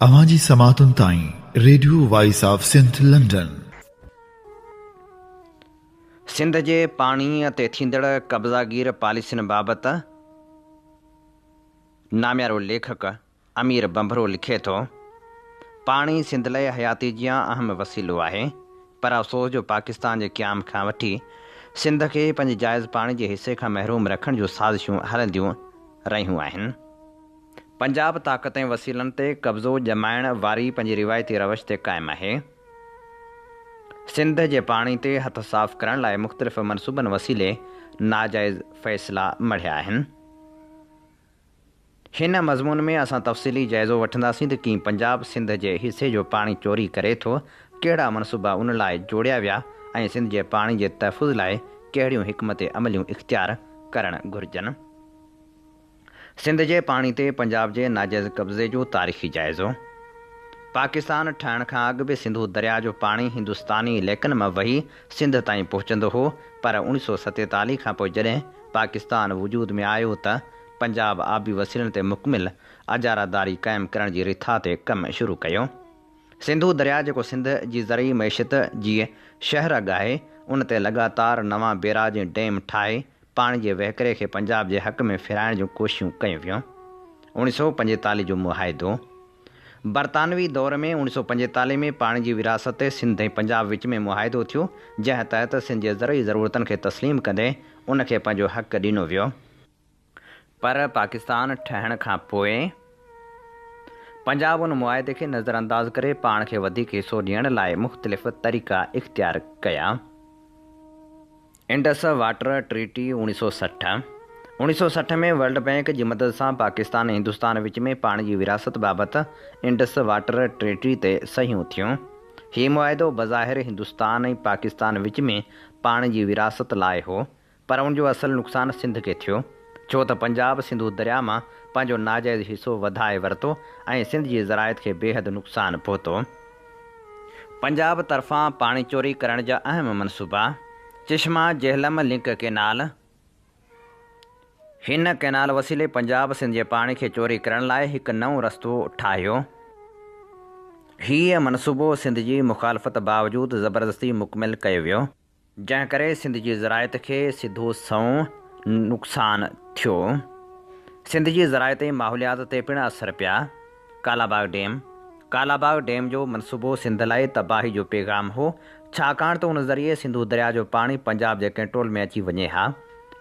اوهان جي سماعتن تائين radio voice of Sindh London. Sindh جي پاڻي تي ٿيندڙ قبضاگير پاليسين بابت ناميارو ليکڪ امير ڀنڀرو لکي ٿو، پاڻي سنڌ لئه حياتي جيان اهم وسيلو آهي، پر افسوس جو پاڪستان جي قيام کان وٺي سنڌ کي پنهنجي جائز پاڻي جي حصي کان محروم رکڻ جون سازشون هلنديون رهيون آهن. پنجاب طاقت ۽ وسيلن تي قبضو ڄمائڻ واري پنهنجي روايتي روش تي قائم آهي. سنڌ جي پاڻي تي هٿ صاف ڪرڻ لاء مختلف منصوبن وسيلي ناجائز فيصلا مڙهيا آهن. هن مضمون ۾ اسان تفصيلي جائزو وٺنداسين ته ڪيئن پنجاب سنڌ جي حصي جو پاڻي چوري ڪري ٿو، ڪهڙا منصوبا ان لاء جوڙيا ويا ۽ سنڌ جي پاڻي جي تحفظ لاء ڪهڙيون حڪمت عمليون اختيار ڪرڻ گهرجن. سنڌ جي پاڻي تي پنجاب جي ناجائز قبضي جو تاريخي جائزو. پاڪستان ٺهڻ کان اڳ به سنڌو درياء جو پاڻي هندستاني عليقن مان وهي سنڌ تائين پهچندو هو پر 1947 کان پوء جڏهن پاڪستان وجود ۾ آيو ته پنجاب آبي وسيلن تي مڪمل اجاره داري قائم ڪرڻ جي رٿا تي ڪم شروع ڪيو. سنڌو درياء جيڪو سنڌ جي زرعي معيشت جي شهه رڳ آهي، ان تي لڳاتار نوان بيراج ۽ ڊيم ٺاهي پاڻي جي وهڪري کي پنجاب جي حق ۾ ڦيرائڻ جون ڪوششون ڪيون ويون. 1945 جو معاهدو. برطانوي دور ۾ 1945 ۾ پاڻي جي ورهاست تي سنڌ ۽ پنجاب وچ ۾ معاهدو ٿيو، جنهن تحت سنڌ جي زرعي ضرورتن کي تسليم ڪندي ان کي پنهنجو حق ڏنو ويو. پر پاڪستان ٺهڻ کان پوء پنجاب ان معاهدي کي نظرانداز ڪري پاڻ کي وڌيڪ حصو ڏيڻ لاء مختلف طريقا اختيار ڪيا. Indus water treaty 1960، 1960 ۾ world bank جي مدد سان پاڪستان ۽ هندستان وچ ۾ پاڻي جي ورهاست بابت انڊس واٽر ٽريٽي تي صحيحون ٿيون. هي معاهدو بظاهر هندستان ۽ پاڪستان وچ ۾ پاڻي جي ورهاست لاء هو پر ان جو اصل نقصان سنڌ کي ٿيو، ڇو ته پنجاب سنڌو درياء مان پنهنجو ناجائز حصو وڌائي ورتو ۽ سنڌ جي زراعت کي بيحد نقصان پهتو. پنجاب طرفان پاڻي چوري ڪرڻ جا اهم منصوبا، چشما جهلم لنڪ ڪئنال، هن ڪئنال وسيلي پنجاب سنڌ جي پاڻي کي چوري ڪرڻ لاء هڪ نئون رستو ٺاهيو. هيء منصوبو سنڌ جي مخالفت باوجود زبردستي مڪمل ڪيو ويو. جنهن ڪري سنڌ جي زراعت کي سڌو سنئون نقصان ٿيو. سنڌ جي زراعت ۽ ماحوليات تي پڻ اثر پيا. ڪالاباغ ڊيم، ڪالاباغ ڊيم جو منصوبو سنڌ لاء تباهي جو پيغام هو، ڇاڪاڻ ته ان ذريعي سنڌو درياء جو پاڻي پنجاب جي ڪنٽرول ۾ اچي وڃي ها.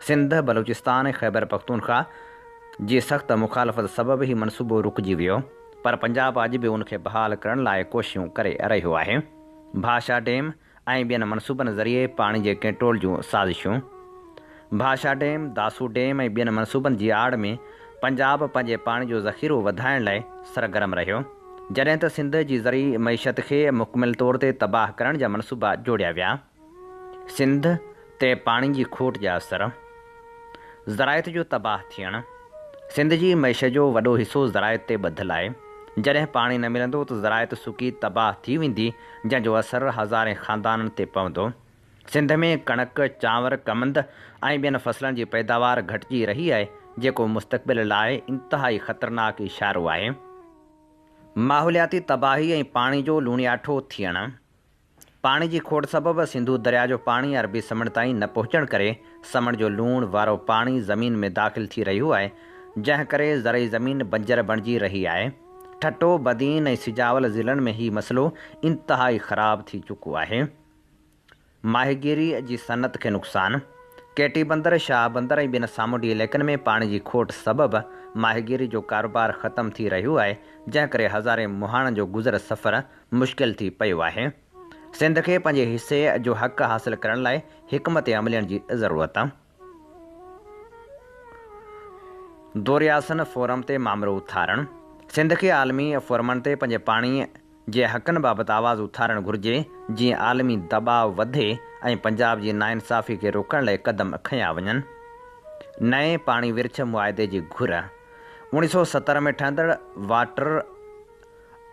سنڌ، بلوچستان ۽ خيبرپختونخواهه جي سخت مخالفت سبب هي منصوبو رڪجي ويو، پر پنجاب اڄ به ان کي بحال ڪرڻ لاء ڪوششون ڪري رهيو آهي. ڀاشا ڊيم، ۽ ٻين منصوبن ذريعي پاڻي جي ڪنٽرول جون سازشون. ڀاشا ڊيم، داسو ڊيم ۽ ٻين منصوبن جي آڙ ۾ پنجاب پنهنجي پاڻي جو ذخيرو وڌائڻ لاء سرگرم رهيو، جڏهن ته سنڌ جي زرعي معيشت کي مڪمل طور تي تباهه ڪرڻ جا منصوبا جوڙيا ويا. سنڌ تي پاڻي جي کوٽ جا اثر. زراعت جو تباهه ٿيڻ. سنڌ جي معيشت جو وڏو حصو زراعت تي ٻڌل آهي. جڏهن پاڻي نه ملندو ته زراعت سڪي تباهه ٿي ويندي، جنهن جو اثر هزارين خاندانن تي پوندو. سنڌ ۾ ڪڻڪ، چانور، ڪمند ۽ ٻين فصلن جي پيداوار گهٽجي رهي آهي، جيڪو مستقبل لاء انتهائي خطرناڪ اشارو آهي. ماحولياتي تباهي ۽ پاڻي جو لوڻياٺو ٿيڻ. پاڻي جي کوٽ سبب سنڌو درياء جو پاڻي عربي سمنڊ تائين نه پهچڻ ڪري سمنڊ جو لوڻ وارو پاڻي زمين ۾ داخل ٿي رهيو آهي، جنهن ڪري زرعي زمين بنجر بڻجي رهي آهي. ٺٽو، بدين ۽ سجاول ضلعن ۾ هي مسئلو انتهائي خراب ٿي چڪو آهي. ماهيگيري جي صنعت کي نقصان، ڪيٽي بندر، شاهه بندر ۽ ٻين سامونڊي علائقن ۾ پاڻي جي کوٽ سبب ماهيگيري جو ڪاروبار ختم ٿي رهيو آهي، جنهن ڪري هزارين مهاڻن جو گذر سفر مشڪل ٿي پيو آهي. سنڌ کي پنهنجي حصي جو حق حاصل ڪرڻ لاء حڪمت عملين جي ضرورت. دورياسن فورم تي مامرو اٿارڻ، سنڌ کي عالمي فورمن تي پنهنجي پاڻي جي حقن بابت آواز اٿارڻ گهرجي، جيئن عالمي دٻاء وڌي ۽ پنجاب جي ناانصافي کي روڪڻ لاء قدم کنيا وڃن. نئين پاڻي ورڇ معاهدي جي گهر، 1970 ۾ ٺهندڙ واٽر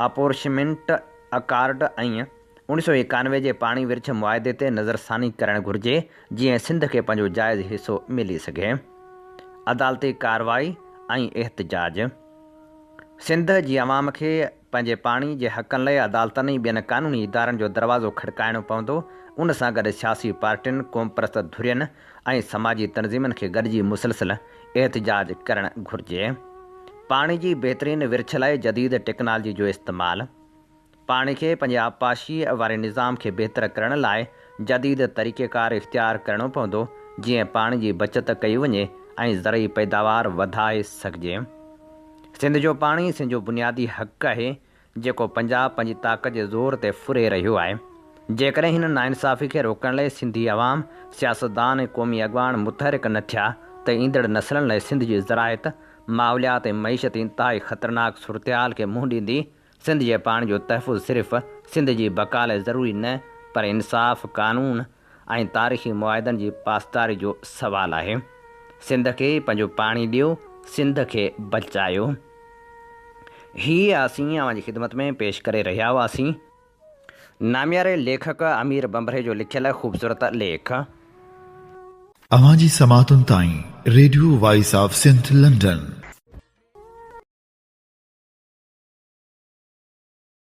اپورشنمينٽ اڪارڊ ۽ 1991 جي پاڻي ورڇ معاهدي تي نظرثاني ڪرڻ گهرجي جيئن سنڌ کي پنهنجو جائز حصو ملي سگهي. عدالتي ڪارروائي ۽ احتجاج سنڌ جي عوام کي پنهنجي پاڻي جي حقن لاء عدالتن ۽ ٻين قانوني ادارن جو دروازو کڙڪائڻو پوندو، ان سان گڏ سياسي پارٽين، قومپرست ڌرين ۽ سماجي تنظيمن کي گڏجي مسلسل احتجاج ڪرڻ گهرجي. پاڻي جي بهترين ورڇ لاء جديد ٽيڪنالجي جو استعمال. پاڻي کي پنهنجي آبپاشي واري نظام کي بهتر ڪرڻ لاء جديد طريقيڪار اختيار ڪرڻو پوندو، جيئن پاڻي جي بچت ڪئي وڃي ۽ زرعي پيداوار وڌائي سگهجي. سنڌ جو پاڻي سنڌ جو بنيادي حق آهي، جيڪو پنجاب پنهنجي طاقت جي زور تي ڦري رهيو آهي. جيڪڏهن هن ناانصافي کي روڪڻ لاء سنڌي عوام، سياستدان ۽ قومي اڳواڻ متحرڪ نه ٿيا ته ايندڙ نسلن لاء سنڌ جي زراعت، ماحوليات ۽ معيشت انتهائي خطرناڪ صورتحال کي منهن ڏيندي. سنڌ جي پاڻي جو تحفظ صرف سنڌ جي بقا لاء ضروري نه پر انصاف، قانون ۽ تاريخي معاهدن جي پاسداري جو سوال آهي. سنڌ کي پنهنجو پاڻي ڏيو، سنڌ کي بچايو. هي اسين اوهان جي خدمت ۾ پيش ڪري رهيا هئاسين. نامياري ليکڪ امير ڀنڀري جو لکيل خوبصورت ليک. اوهان جي سماعتن تائين radio voice of Sindh London.